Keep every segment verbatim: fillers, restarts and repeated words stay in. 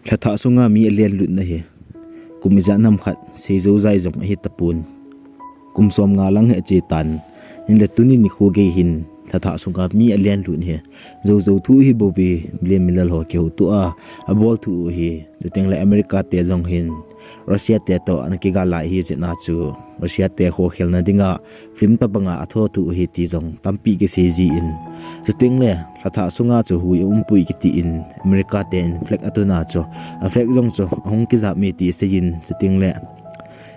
Lhathah sunga mi alen lutna hi kum ijat ham khat seijou jai jong ahi tapon. Kum som nga lang hi ache tan. Hinle tuni nikho gei hin lhathah sunga mi alen lut hi jou jou thu hi bou ve, milen milal ho kihoutoh a abol thu u ahi. Chuteng le America te jong hin Russia te toh ana kigal lai ahi jeh a chu Russia te khokhelna dinga film tobanga atho thu u ahi ti jong tampi kisei jin. Chuteng le lhathah sunga chu hui aumpoi kiti in America ten flag atuna chu a flag jong chu ahung kijap e ti asei in. Chuteng le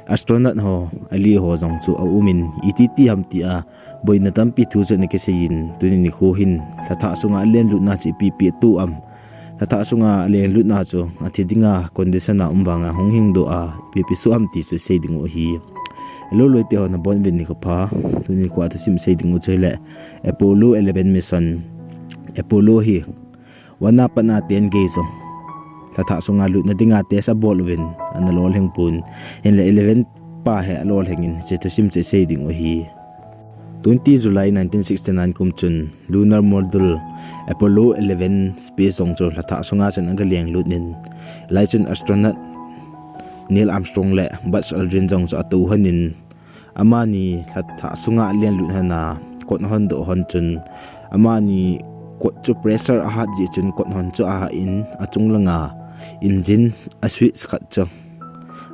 astronaut ho ali ho jong chu aumin iti ti ham tia boina tampi thu chu ana kisei in, tuni nikho hin lhathah sunga alen lutna chu ipi ipi atoh am, lhathah sunga alen lutna chu athi dinga condition a um vanga hung hing doh a ipi ipi soh am ti chu sei ding u ahi. Loloi te ho nabonun nikho pha. Tuni nikho a thusim sei ding u chu hile Apollo eleven mission, Apollo hi one a pat a ten gei chu lhathah sunga lutna dinga test abol uvin ana lolhing pon. Hinle eleven pa hi alolhing in hiche thusim chu sei ding u ahi. Twenty July nineteen sixty-nine kum chun lunar module Apollo eleven space jong chu lhathah sunga chun aga leng lut in, lai chun astronaut Neil Armstrong le Buzz Aldrin jong chu atou hon in, amani lhathah sunga alen lut hon a kot ahon doh hon chun, amani kot chu pressure ahat jeh chun kot hon chu ahah in achung langa engine a switch khat chu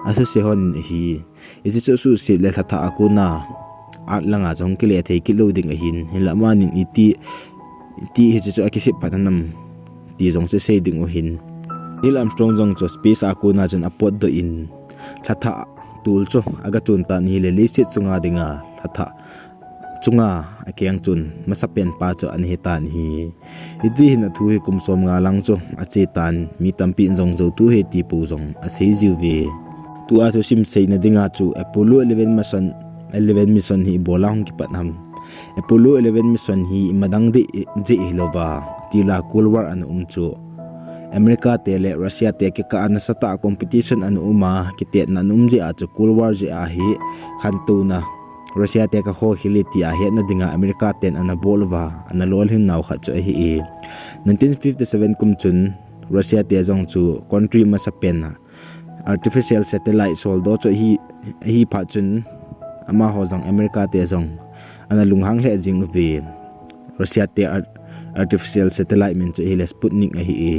asuse hon in ahi. Hiche chu asuse le lhathah a kona at langa chu hung kile thei kit lou ding ahin, hinla amanin iti, iti hiche chu akisep phat ham ti jong chu sei ding u ahin. Neil Armstrong jong chu space a kona chun apotdoh in lhathah tol chu aga chon tan ahile leiset chunga dinga lhathah chunga akeng chon masapen pa chu ana hi tan ahi. Hiti hin athu hi kum som nga lang chu ache tan, mi tampin jong jou thu ahi ti pou jong asei jiuve. Tua thusim seina dinga chu Apollo eleven mission, eleven mission hi ibola hung kipat ham, Apollo eleven mission hi imadang deh jeh hilouva, tila Cold War ana um chu America te le Russia te kikah a nasatah a competition ana um a, kitetna ana um jeh a chu Cold War jeh a hi khantouna Russia te kakhokhel e tia hetna dinga America ten ana bol uva ana lolhing nau khat chu ahi e. Nineteen fifty-seven kum chun Russia te jong chu country masapen a artificial satellite soldoh chu ahi, ahi phat chun amaho jong America te jong ana lunghang lheh jing uve. Russia te ar-, artificial satellite min chu ahile Sputnik ahi e.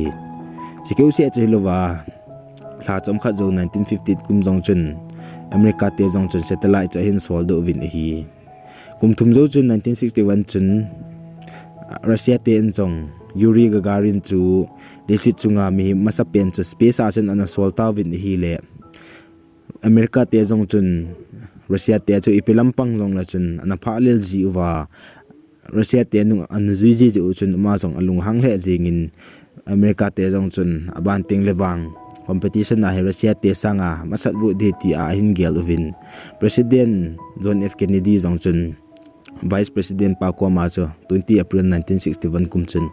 Chukeu seh chu hilouva, lha chomkhat jou nineteen fifty-eight kum jong chun America te jong chun satellite chu ahin soldoh uvin ahi. Kum thum jou chun nineteen sixty-one chun Russia ten jong Yuri Gagarin chu leiset chunga mihem masapen chu space a chun ana sol tauvin ahile, America te jong chun Russia te chu ipi lampang jongle chun ana phahlel jiuva, Russia te nung ana jui ji jeh u chun ama jong alunghang lheh jengin, America te jong chun aban teng le vang competition a hi Russia te sanga masat vo ding tia ahin gel uvin, President John F Kennedy jong chun Vice President pa koma chu twenty April nineteen sixty-one kum chun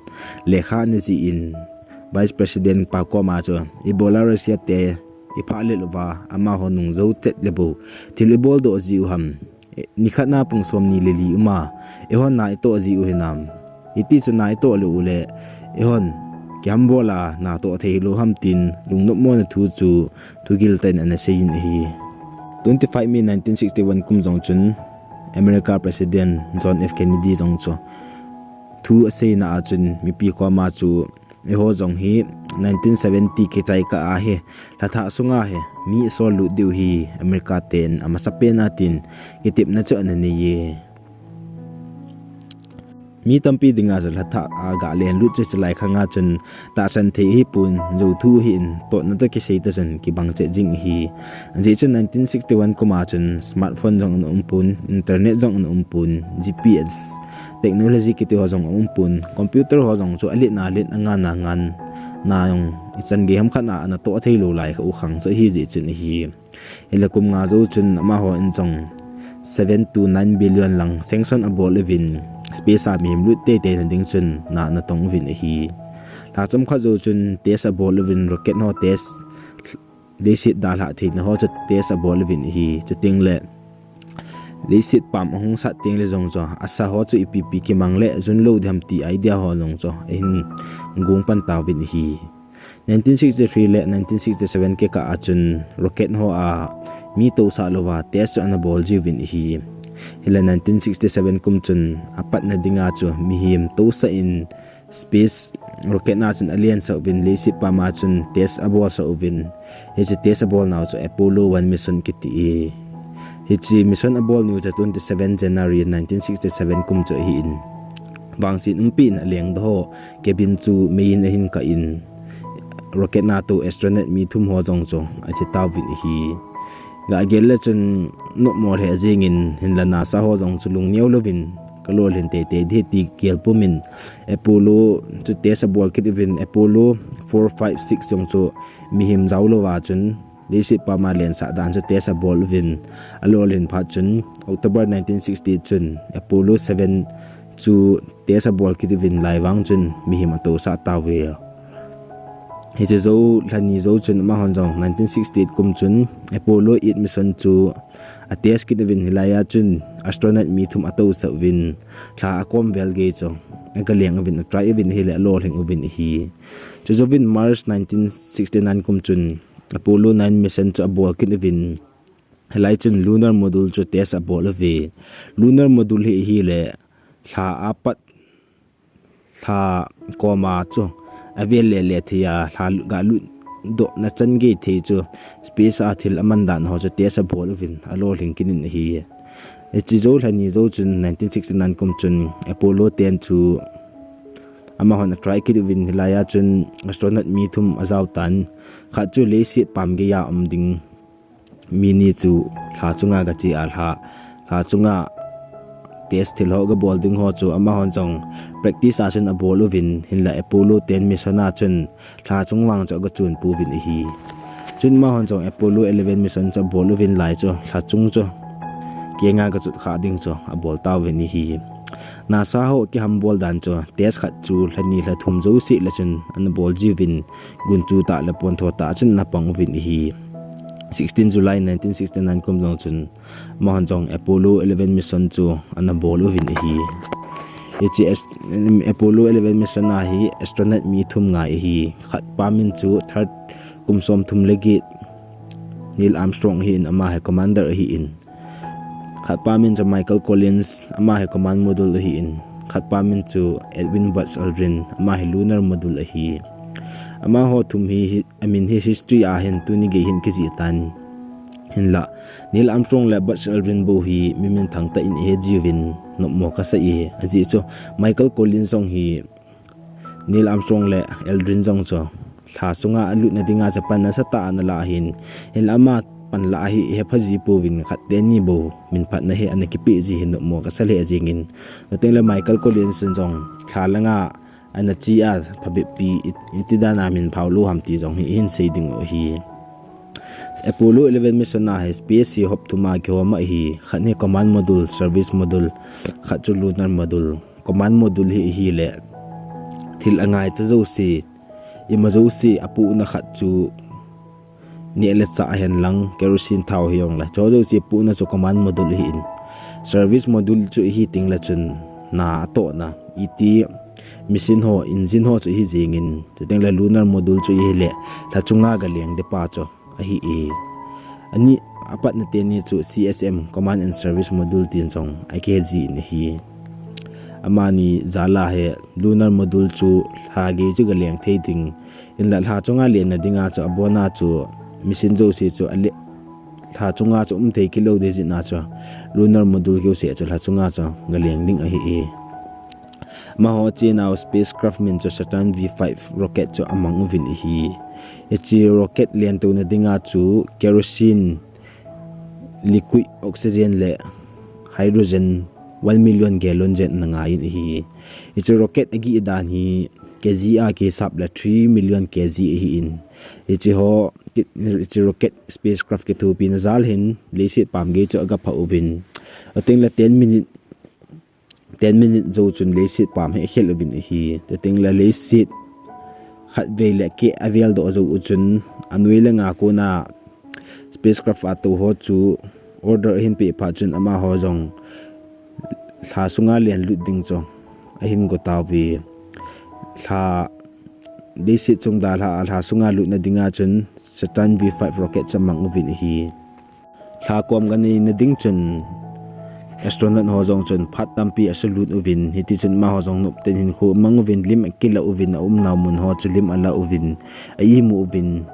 lekha ana jih in, Vice President pa koma chu ibola Russia te iphahlel uva, amaho nung jou chet le bou thil ibol doh jiu ham, nikhat na pung som ni le li uma eihon na itoh jiu hinam, iti chu na itoh lou ule eihon kihambol a natoh thei lou ham tin lungnopmona thu chu thugil tah in ana sei in ahi. Twenty-five May nineteen sixty-one kum jong chun America President John F Kennedy jong chu thu aseina a chun mipi koma chu eiho jong hi nineteen seventy kichai kah a hi lhathah sunga hi mi isol lut diu hi America ten amasapen a tin kitepna chu ana nei e. Mi tampi dinga chu lhathah a gah len lut chu chulai khanga chun tahsan thei ahipon, jou thu ahin, totna toh kisei toh chun kibang chet jing ahi. Ajeh chu nineteen sixty-one kum a chun smartphone jong ana umpon, internet jong ana umpon, G P S technology kiti ho jong aumpon, computer ho jong chu alet na let, angan na ngan, na jong ichan gei ham khat na ana toh thei lou lai kha u khang chu ahi jeh chun ahi. Hile kum nga jou chun amaho in jong seven to nine billion lang sanction abol uvin, space a mihem lut teitei na ding chun na ana tong uvin ahi. Lha chomkhat jou chun test abol uvin, rocket ho test, leiset dalhah theina ho chu test abol uvin ahi. Chuteng le leiset pam ahung sat teng le jong chu asa ho chu ipi ipi kimang le jun lou ding ham ti idea ho jong chu ahin gong pan tauvin ahi. Nineteen sixty-three le nineteen sixty-seven kikah a chun rocket ho a mi tousah louva test chu ana bol jiuvin ahi. Hile nineteen sixty-seven kum chun apatna dinga chu mihem tousah in space rocket na chun alensah uvin, leiset pama chun test abolsah uvin. Hiche test abolnau chu Apollo one mission kiti e. Hiche mission abolnau chu twenty-seven January nineteen sixty-seven kum chu ahin. Vangset umpi in alengdoh ho cabin chu mei in ahin kah in, rocket na tou astronaut mi thum ho jong chu athi tauvin ahi. Ga gel le chun nopmo lheh jingin, hinla NASA ho jong chu lungneo louvin, kalolhin teitei ding ti gelpum in, Apollo chu test abol kit uvin, Apollo four, five, six jong chu mihem jao louva chun leiset pama lensah dan chu test abol uvin, alolhin phat chun October nineteen sixty-eight chun Apollo seven chu test abol kit uvin, lai vang chun mihem atousah tauve. Hiche jou, lhani jou chun amahon jong nineteen sixty-eight kum chun Apollo eight mission chu atest kit uvin, hilai a chun astronaut mi thum atousah uvin, lha akom vel gei chu aga leng uvin, atry uvin, hile alolhing uvin ahi. Chujouvin March nineteen sixty-nine kum chun Apollo nine mission chu abol kit uvin, hilai chun lunar module chu test abol uve. Lunar module hi ahile lha apat, lha koma chu avel le le thei a, lha ga lutdohna chan gei thei chu space a thil aman dan ho chu test abol uvin, alolhing kit in ahi. Hiche jou lhani jou chun nineteen sixty-nine kum chun Apollo ten chu amahon atry kit uvin, hilai a chun astronaut mi thum ajao tan, khat chu leiset pam gei a um ding mi ni chu lha chunga gache a, lha, lha chunga test thil ho gabol ding ho chu amahon jong practice a chun abol uvin, hinla Apollo ten mission a chun lha chung vang chu agachun pouvin ahi. Chun amahon jong Apollo eleven mission chu abol uvin, lai chu lha chung chu kenga gachut kha ding chu abol tauvin ahi. NASA ho kihambol dan chu test khat chu lhani lhathum jouse le chun ana bol jiuvin, gunchu tah le pontho tah chun ana pang uvin ahi. Sixteen July nineteen sixty-nine kum jong chun amahon jong Apollo eleven mission chu ana bol uvin ahi. Hiche Apollo eleven mission a hi astronaut mi thum ngai ahi. Khat pa min chu third, kum somthum le get, Neil Armstrong ahin, ama hi commander ahin. Khat pa min chu Michael Collins, ama hi command module ahin. Khat pa min chu Edwin Buzz Aldrin, ama hi lunar module ahi. Amaho thum hi, hi amin hi history a hin tuni gei hin kijih tan. Hinla Neil Armstrong le Buzz Aldrin bou hi mi minthang tah in ihe jiuvin, nopmo kasa e. Ajeh chu Michael Collins jong hi Neil Armstrong le Aldrin jong chu lha chunga alutna dinga chu pan nasatah a ana la ahin, hinla ama pan la hi hepha ji pouvin, khat teni bou minphatna hi ana kipeh ji hi nopmo kasa lheh jingin. Chuteng le Michael Collins in jong lha langa ana che a phabep pi iti dan a min phao lou ham ti jong hi ihin sei ding u ahi. Apollo eleven mission a hi space hi hop thum a kihom ahi. Khat hi command module, service module, khat chu lunar module. Command module hi ahile thil angaicha jouse, ima jouse apohna khat chu neh le chah hen lang, kerosene thao hijongle, chujouse apohna chu command module ahin. Service module chu ahi tengle chun na atohna, iti machine ho, engine ho chu ahi jingin, chuteng le lunar module chu ahile lha chunga galeng ding pa chu ahi e. Ani apatna teni chu C S M, Command and Service Module tin jong akihe jin ahi. Amani jal a hi lunar module chu lha gei chu galeng thei ding, hinla lha chunga lenna dinga chu abona chu machine jouse chu ale, lha chunga chu um thei kilou ding jeh a chu lunar module jouse chu lha chunga chu galeng ding ahi e. Amaho chenau spacecraft min chu Saturn V five rocket chu amang uvin ahi. Hiche rocket lentouna dinga chu kerosene, liquid oxygen le hydrogen one million gallon jen ana ngaiyin ahi. Hiche rocket agih dan hi K G a kihisap le three million K G ahin. Hiche ho, hiche rocket spacecraft kithopina jal hin leiset pam gei chu agaphah uvin, ateng le ten minute ten minute jou chun leiset pam hi akhel uvin ahi. Chuteng le leiset khatvei le keh avel doh jou u chun anoi le nga kona spacecraft a tou ho chu order ahin peh phat chun amaho jong lha sunga lenlut ding chu ahin go tauve. Lha leiset chung dalha a lha sunga lutna dinga chun Saturn V five rocket chu amang uvin ahi. Lha kom ganei na ding chun astronaut ho jong chun phat tampi asulut uvin, hiti chun amaho jong noptah in hinkho amang uvin, lim akila uvin, aumna mun ho chu lim ala uvin, a-imu uvin,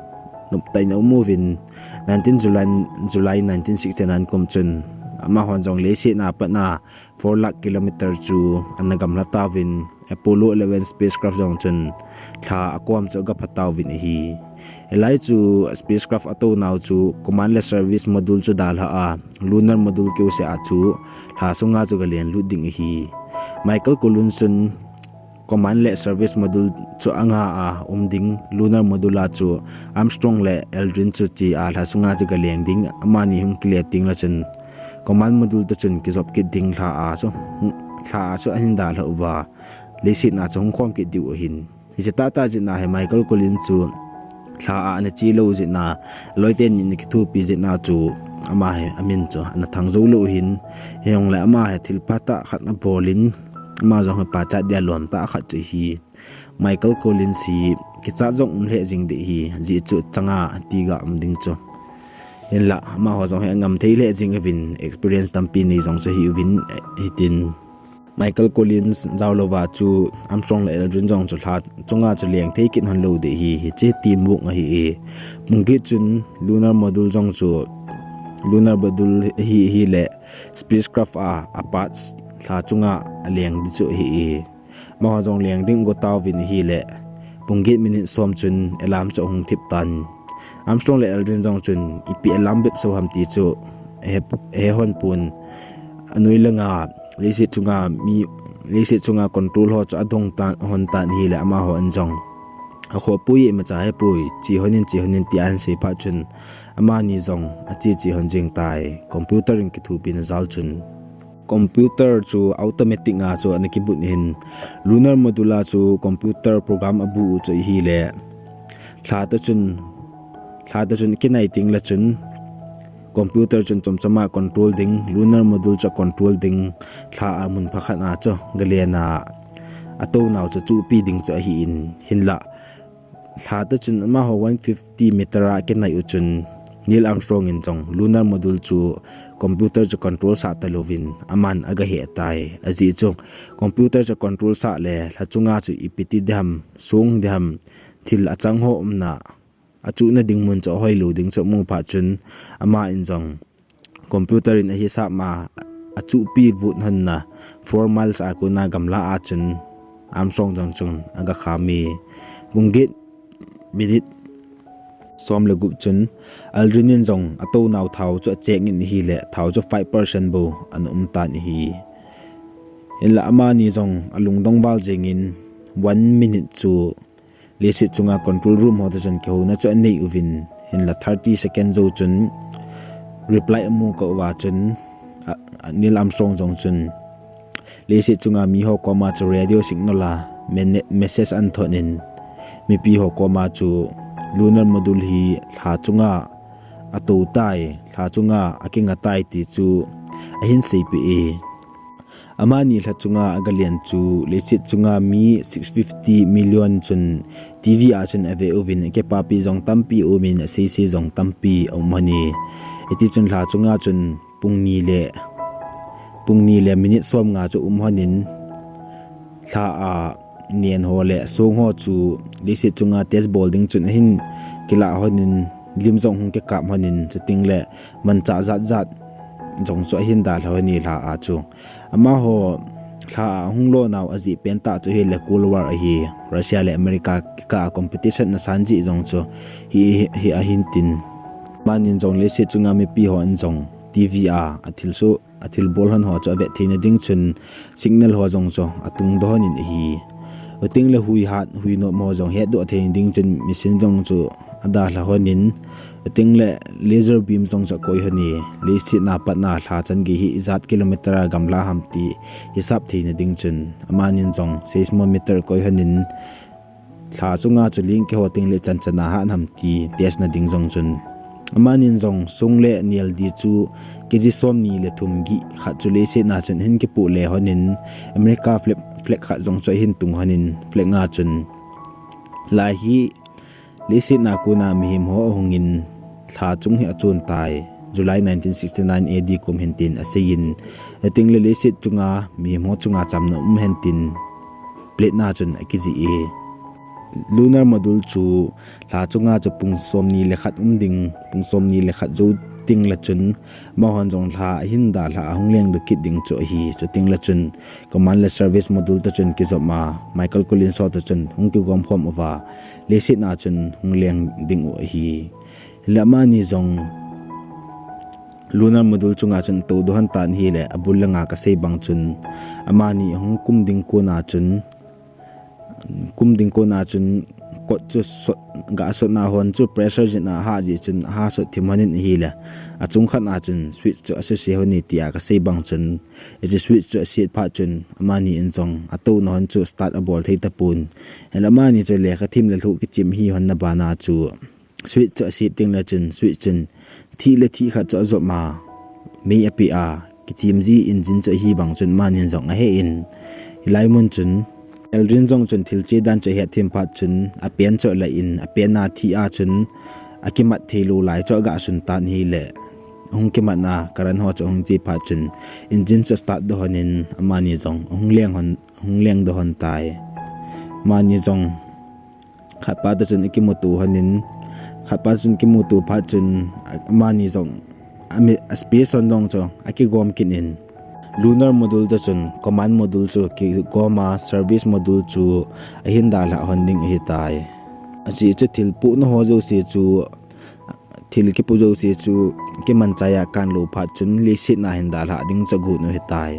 noptah in aum uvin. Nineteen July, July nineteen sixty-nine kum chun amaho jong leiset a patna four lakh kilometer chu ana gamla tauvin, Apollo eleven spacecraft jong chun lha akom chu aga pha tauvin ahi. Hilai chu spacecraft atou nau chu command le service module chu dalha a, lunar module kiuseh a chu lha sunga chu galen lut ding ahi. Michael Collins chun command le service module chu anga a um ding, lunar module a chu Armstrong le Aldrin chu che a lha sunga chu galeng ding, amani hung kile teng le chun command module toh chun kijop kit ding, lha a chu, lha a chu ahin dalha uva, leiset a chu hung khom kit diu ahin. Hiche tahtah jeh a hi Michael Collins chu lha a ana che lou jeh a, aloite ni ana kithopi jeh a chu ama hi amin chu ana thang jou lou ahin. Hijongle ama hi thil phatah khat abol in, ama jong hi pachat dia lom tah khat chu ahi. Michael Collins hi kichat jong um lheh jing ding ahi, ajeh chu changa tiga um ding chu. Hinlah amaho jong hi angam thei lheh jing uvin, experience tampi nei jong chu ahi uvin, hitin Michael Collins jao louva chu Armstrong le Aldrin jong chu lha chunga chu leng thei kit hon lou ding ahi, hiche teamwork ahi e. Pung get chun lunar module jong chu, lunar module hi, hile spacecraft a, a parts lha chunga aleng ding chu ahi e. Amaho jong leng ding ago tauvin ahile, pung get minute som chun alarm chu ahung thip tan. Armstrong le Aldrin jong chun ipi alarm bep so ham ti chu ahe, ahe hon pon. Anoi langa leiset chunga mi, leiset chunga control ho chu adong tan, hon tan ahile amaho in jong, akhoh poi, imacha ahepoi, che hon in, che hon in ti ahin sei phat chun, amani jong ache che hon jeng tai, computer in kithopina jal chun. Computer chu automatic a chu ana kibut in, lunar module a chu computer program abu u chu ahile, lha toh chun, lha toh chun kinai teng le chun, computer chun chomchom a control ding, lunar module chu control ding, lha a mun pha khat a chu galen a, atou nau chu chuhpi ding chu ahin, hinlah lha toh chun amaho one fifty meter a kinai u chun, Neil Armstrong in jong lunar module chu computer chu control sah talouvin, aman aga heh tai. Ajeh chu computer chu control sah le lha chunga chu ipi ti ding ham, song ding ham, thil achang ho umna, achuhna ding mun chu ahoi lou ding chu amu phat chun, ama in jong computer in ahisap ma, achuhpi vut hon na, four miles a kona gamla a chun Armstrong jong chun aga kham e. Pung get minute som le gup chun Aldrin in jong atou nau thao chu acheck in ahile, thao chu five percent bou ana um tan ahi. Hinlah amani jong alungdong val jeng in, one minute chu leiset chunga control room ho toh chun kihouna chu anei uvin, hinlah thirty second jou chun reply amu kah uva chun, a, a, Neil Armstrong jong chun leiset chunga miho koma chu radio signal a mene-, message ahin thot in, mipi ho koma chu lunar module hi lha chunga atou tai, lha chunga akinga tai ti chu ahin seipeh e. Amani lha chunga agalen chu leiset chunga mi six fifty million chun TV a chun ave uvin, akipapi jong tampi aumin, aseisei jong tampi aum hon e. Hiti chun lha chunga chun pung ni le, pung ni le minute som nga chu um hon in, lha a nen ho le song ho chu leiset chunga test bol ding chun ahin kilah hon in, lim jong hung kikap hon in, chuteng le manchah jat jat jong chu ahin dalha hon e lha a chu. Amaho lha a hung lo nau ajeh pen tah chu hile Cold War ahi, Russia le America kikah a competition nasan jeh jong chu hi, hi, hi ahin tin. Amanin jong leiset chunga mipi hon jong TV a, athil so, athil bol hon ho chu avet theina ding chun signal ho jong chu atung doh hon in ahi. Chuteng le huihat, huinop ho jong hetdoh theina ding chun machine jong chu adalha hon in, chuteng le laser beam jong chu akoi hon e, leiset a patna lha chan gei hi ijat kilometer a gamla ham ti hisap theina ding chun, amanin jong seismometer akoi hon in, lha chunga chu ling kiho teng le chan chan a hat ham ti test na ding jong chun, amanin jong song le nel di chu KG som ni le thum gih khat chu leiset a chun ahin kipoh le hon in, America flag, flag khat jong chu ahin tung hon in, flag a chun Lai hi leiset a kona mihem ho ahungin lha chung hi achon tai. July nineteen sixty-nine A D kum hin tin aseiyin. Ating le leiset chunga mihem ho chunga chamna um hen tin plate na chun akijih e. Lunar module chu lha chunga chu pung somni le khat um ding, pung somni le khat jou teng le chun amahon jong lha ahin dalha a hung leng doh kit ding chu ahi. Chuting le chun command le service module toh chun kijop a, Michael Collins ho toh chun hung kigom khom uva, leiset a chun hung leng ding u ahi. Hile amani jong lunar module chunga chun atou doh lhon tan ahile, abul langa kasei bang chun amani ahung kum ding kona chun, kum ding kona chun kot chu sot, ga sotna hon chu pressure jin a ahah jeh chun aha sot thim lhonin ahile, achung khat a chun switch chu asuse lhon e tia kasei bang chun, hiche switch chu aset phat chun amani in jong atouna hon chu start abol thei tapon. Hile amani chu lekha thim le lhuh kichem hi lhon na bana chu switch chu aset teng le chun, switch chun thih le thih khat chu ajop a, mei ape a, kichem ji engine chu ahi bang chun amanin jong ahe in, hilai mun chun Aldrin jong chun thil che dan chu ahet thim phat chun apen chu alah in, apen a thih a chun akimat thei lou lai chu aga sun tan ahile, ahung kimat a current ho chu ahung che phat chun engine chu start doh lhonin amani jong ahung leng lhon, ahung leng doh lhon tai. Amani jong khatpa toh chun akimuto lhonin, khatpa toh chun kimuto phat chun amani jong ami, a space hon jong chu akigom kit in, lunar module toh chun command module chu kigom a, service module chu ahin dalha lhon ding ahitai. Ajeh chu thil pohna ho jouse chu, thil kipoh jouse chu kimanchah a kan lou phat chun leiset a hin dalha ding chu agot u ahitai.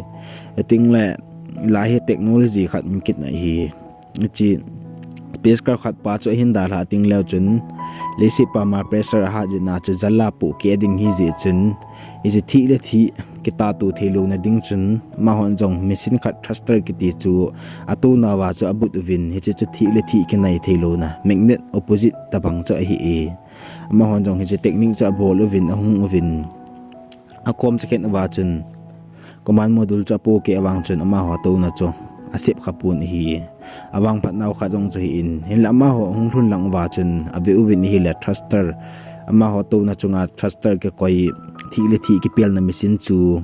Ating le, lai hi technology khat um kit na ahi. Hiche spacecraft khatpa chu ahin dalha teng leu chun, leiset pam a pressure ahah jeh a chu jal a pohkeh ding ahi jeh chun, hiche thih le thih kitahto thei louna ding chun, amahon jong machine khat thruster kiti chu atouna uva chu abut uvin, hiche chu thih le thih kinai thei louna magnet opposite tabang chu ahi e. Amahon jong hiche technique chu abol uvin, ahung uvin, akom chakhen uva chun command module chu apohkeh vang chun amaho touna chu asep kha pon ahi. Avangphat nau khat jong chu ahin, hinla amaho ahung lhun lang uva chun ave uvin ahile thruster, amaho touna chunga thruster kikoi, thih le thih kipelna machine chu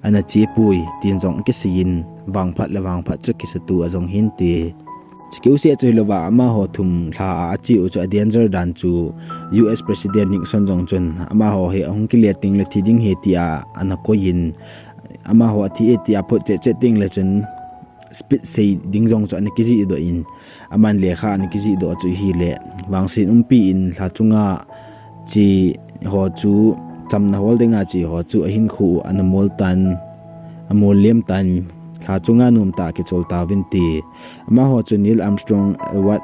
ana che poi tin jong akiseiyin, vangphat le vangphat chu kisuto a jong hinte. Chukeu seh chu hilouva amaho thum lha a ache u chu a danger dan chu U S President Nixon jong chun amaho hi ahung kile teng le thi ding ahi tia ana koiyin, amaho athi e tia phot cheh cheh teng le chun speech sei ding jong chu ana kijih doh in, aman lekha ana kijih doh chu ahile, vangset umpi in lha chunga che ho chu, chamna hol dinga che ho chu ahinkho u ana mol tan, amol lem tan, lha chunga nomtah a kichol tauvin ti. Amaho chu Neil Armstrong, Edward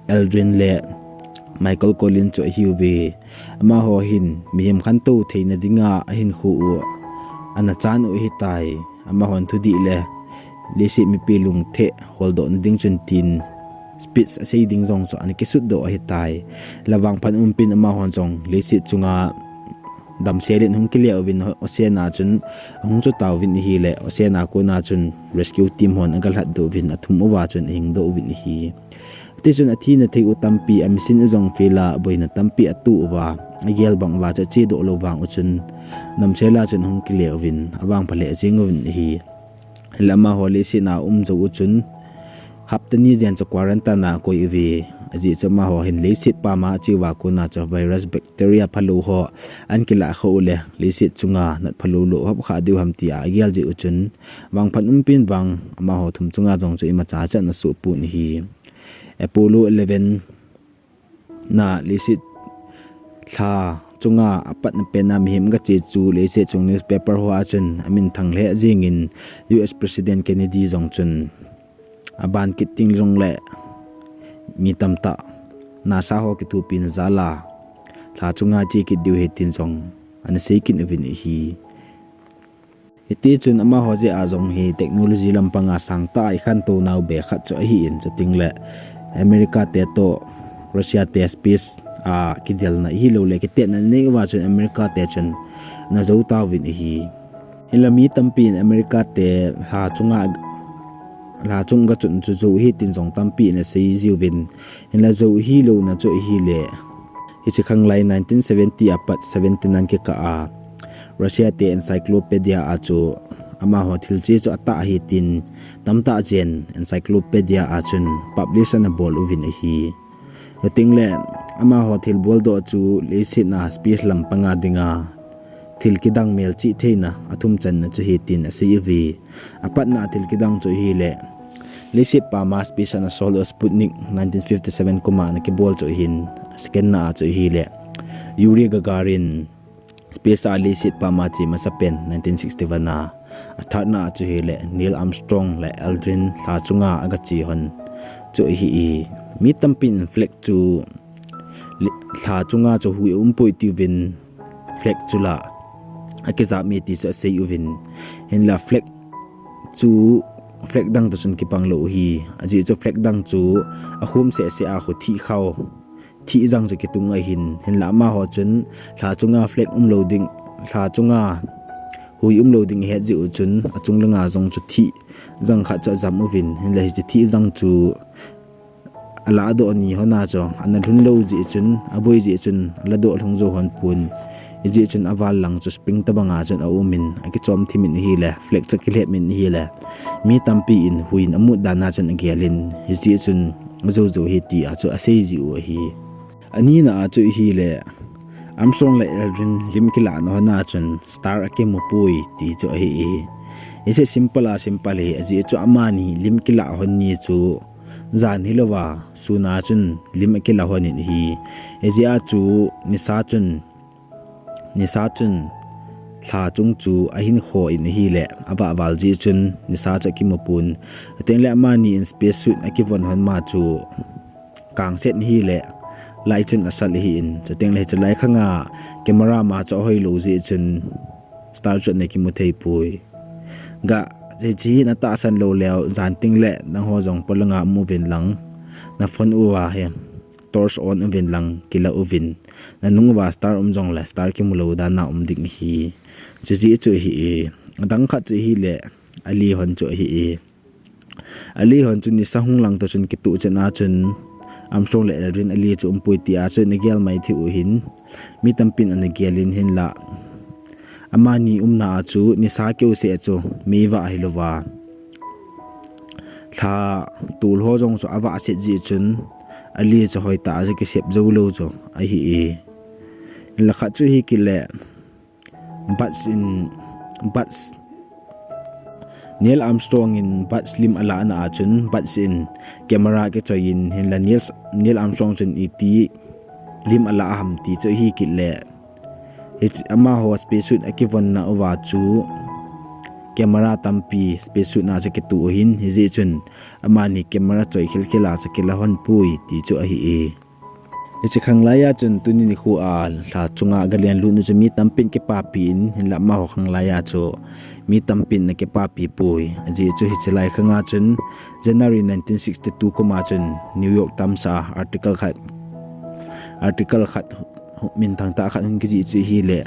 Aldrin le Michael Collins chu ahiuve. Amaho hin mihem khantou theina dinga ahinkho u ana chan u ahitai. Amahon thudih le leiset mipi lungthim holdohna ding chun tin speech asei ding jong chu ana kisut doh ahitai. Lavang phat umpin amahon jong leiset chunga damsel in hung kile uvin ocean a chun ahung chu tauvin ahile, ocean a kona chun rescue team hon aga lhat doh uvin athum uva chun ahing doh uvin ahi. Tichun athina thei u tampi, a machine u jong fail a, boina tampi atoh uva, agel bang uva chu ache doh lou vang u chun damsel a chun ahung kile uvin, avangpha lheh jeng uvin ahi. Hile amaho leiset a um jou u chun hapta ni jen chu quarantine a akoi uve. Ajeh chu amaho hin leiset pam a ache uva kona chu virus, bacteria phalou ho ana kilah kha u le leiset chunga nat phalou lou hop kha diu ham tia agel jeh u chun vangphat umpin vang amaho thum chunga jong chu imacha chu ana soh pon ahi. Apollo eleven na leiset lha chunga apatna pen a mihem aga che chu leiset chung newspaper ho a chun amin thang lheh jengin, U S President Kennedy jong chun aban kit ding jongle mi tamtah NASA ho kithopina jal a lha chunga che kit diu ahi tin jong ana sei kit uvin ahi. Hitichun amaho jeh a jong hi technology lampang a sangtah a ikhantou nau be khat chu ahin, chuteng le America te toh Russia te space a kidelna hilou le kitetna nei uva chun America te chun ana jou tauvin ahi. Hinla mi tampin America te lha chunga lha chung gachun chu jou ahi tin jong tampi in asei jiuvin, hinla jou ahilouna chu ahile, hiche khanglai nineteen seventy apat seventy-nine kikah a Russia te encyclopedia a chu amaho thilse chu atah ahi tin tamtah chen encyclopedia a chun publish ana bol uvin ahi. Chutengle amaho thilbol doh chu leiset a space lampanga dinga thil kidang melchih theina athum channa chu ahi tin asei uve. Apatna thil kidang chu ahile, leiset pama space ana sol u Sputnik nineteen fifty-seven kuma ana kibol chu ahin, a second na a chu ahile, Yuri Gagarin space a leiset pama che masapen nineteen sixty-one a, a third na a chu ahile, Neil Armstrong le Aldrin lha chunga agache hon chu ahi. Mi tampin flag chu lha chunga chu hui aumpoi tiuvin, flag chu la akijap e ti chu asei uvin, hinla flag chu flag dang toh chun kibang lou ahi. Ajeh chu flag dang chu akhum sehseh a khu thih khao, thih jang chu kitung ahin, hinla amaho chun lha chunga flag umlou ding, lha chunga hui umlou ding ahet jeh u chun achung langa jong chu thih jang khat chu ajam uvin, hinla hiche thih jang chu aladoh ni hon a chu ana lhun lou jeh chun, aboi jeh chun aladoh lhung jou hon pon. Hijeh chun aval lang chu spring tobanga chun aumin, akichom thimin ahile, flag chu akilhepmin ahile, mi tampin huiyin amut dan a chun agelin, hijeh chun ajou jou ahi tia chu asei jiu ahi. Anina a chu ahile, Armstrong le Aldrin lim kilahna hon a chun star akimu poi ti chu ahi. Hiche simple a simple ahi, ajeh chu amani lim kilah hon ni chu jan hilouva sun a chun lim akilah hon in ahi. Hijeh a chu nisa chun, nisa chun lha chung chu ahin kho in ahile, avah val jeh chun nisa chu akimu pon. Chutengle amani in space suit akivon hon ma chu kangset ahile, light chun asal ahin, chutengle hiche lai khanga camera ma chu ahoilou jeh chun star chu ana kimu thei poi. Ga, hiche hi natahsan lou leu, jan tengle nangho jong polanga um uvin lang, na phone uva hi torch on uvin lang, kila uvin, nanung uva star um jongle star kimu lou dan a um ding ahi. Chujeh chu ahi e. Adang khat chu ahile, ali hon chu ahi e. Ali hon chu nisa hung lang toh chun kitoh chet a chun Armstrong le Aldrin ali chu umpoi tia chu ana gel mai thei u ahin, mi tampin ana gelin, hinla amani umna a chu nisa keuseh chu meivah hilouva, lha tol ho jong chu avah set jeh chun ali chu hoitah a chu kisep jou lou chu ahi e. Hinla khat chu ahi kit le, Buzz in, Buzz, Neil Armstrong in Buzz lim alahna a chun Buzz in camera akichoi in, hinla Neil, Neil Armstrong chun iti lim alah ham ti chu ahi kit le, hiche amaho space suit akivonna uva chu camera tampi space suit na chu kitoh ahin, hijeh chun amani camera choi khel khel a chu kila hon poi ti chu ahi e. Hiche khanglai a chun tuni nikho a lha chunga galen lut nu chu mi tampin kipapi in, hinla amaho khanglai a chu mi tampin ana kipapi poi. Ajeh chu hiche lai khanga chun January nineteen sixty-two kuma chun New York Times a article khat, article khat, minthang tah khat hung kijih chu ahile,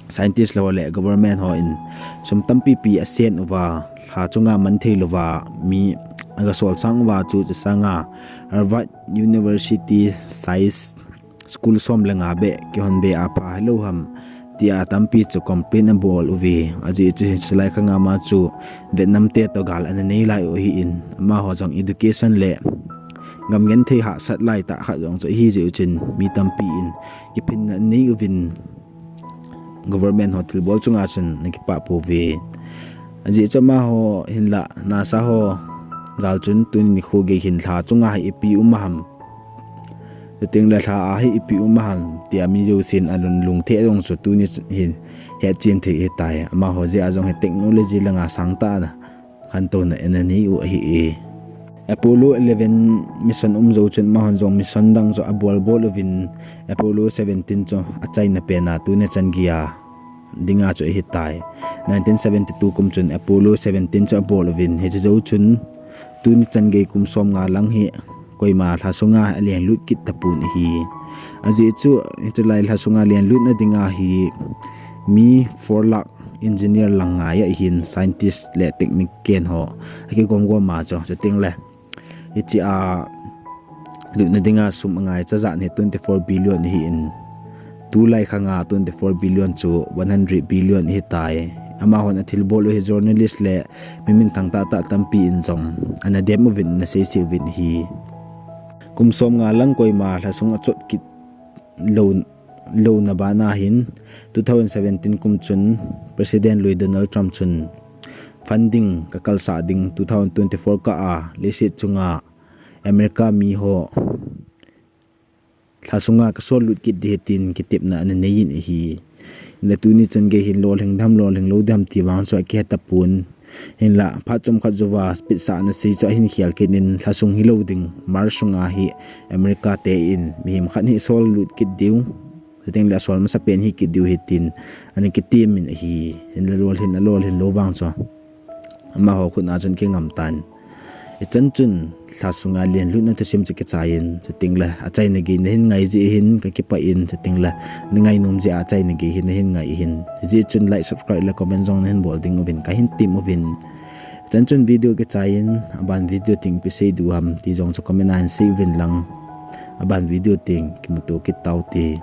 scientist ho le government hon sum tampi pi asen uva, lha chunga man thei louva mi aga sol sang uva chu, chu sanga Harvard University size school som le nga beh kihon be a pha hilou ham tia tampi chu complain abol uve. Ajeh chu hiche lai khanga ma chu Vietnam te toh gal ana nei lai u ahin, amaho jong education le gam genthei hahsat lai tah khat jong chu ahi jeh u chun mi tampi in kiphinna anei uvin, government ho thilbol chunga chun ana kipah pouve. Ajeh chu amaho hinla NASA ho jal chun tuni nikho gei hin lha chunga hi ipi um ham, chutengle lha a hi ipi um ham tia mi jousen alunglhung thei jong chu tuni hin hetchen thei ahitai. Amaho jeh a jong hi technology langa sangtah a khantouna ana nei u ahi e. Apollo eleven mission um jou chun amahon jong mission dang chu abol bol uvin, Apollo seventeen chu achaina pen a tuni chan gei a dinga chu ahitai. Nineteen seventy-two kum chun Apollo seventeen chu abol uvin, hiche jou chun tuni chan gei kum som nga lang hi koima lha sunga alenglut kit tapon ahi. Ajeh chu hiche lai lha sunga lenglutna dinga hi mi four lakh engineer lang ngai ahin, scientist le technician ho akigom gom a chu, chuteng le hiche a lutna dinga sum angaicha jat hi twenty four billion ahin, tulai khanga twenty four billion chu one hundred billion ahitai. Amahon athilbol u hi journalist le mi minthang tahtah tampi in jong ana dem uvin, ana seise uvin ahi. Kum som nga lang koima lhasung achot kit lou, louna bana hin two thousand seventeen kum chun President lui Donald Trump chun funding kakalsah ding two thousand twenty-four kah a leiset chunga America mi ho lhasunga kasol lut kit ding ahi tin kitepna ana nei in ahi. Hinla tuni chan gei hin lolhing dem lolhing lou dem ti vang chu akihe tapon. Hinla phat chomkhat jouva speech a ana sei chu ahin khel kit in lhasung hilou ding, March sunga hi America te in mihem khat hi sol lut kit diu, chuteng le asol masapen hi kit diu ahi tin ana kitem in ahi. Hinla lolhin alolhin lou vang chu amaho khut a chun kingam tan. Hichan chun lhasunga lenlutna thusim chu kichai in, chuteng le achaina gei nahin ngai jeh hin kakipah in, chuteng le nangainom jeh a achaina gei hi nahin ngai ahin. Hijeh chun like, subscribe le comment jong nahin bol ding uvin kahin tem uvin. Hichan chun video kichai in, aban video teng ipi sei diu ham ti jong chu comment a hin sei uvin lang, aban video teng kimuto kit taute.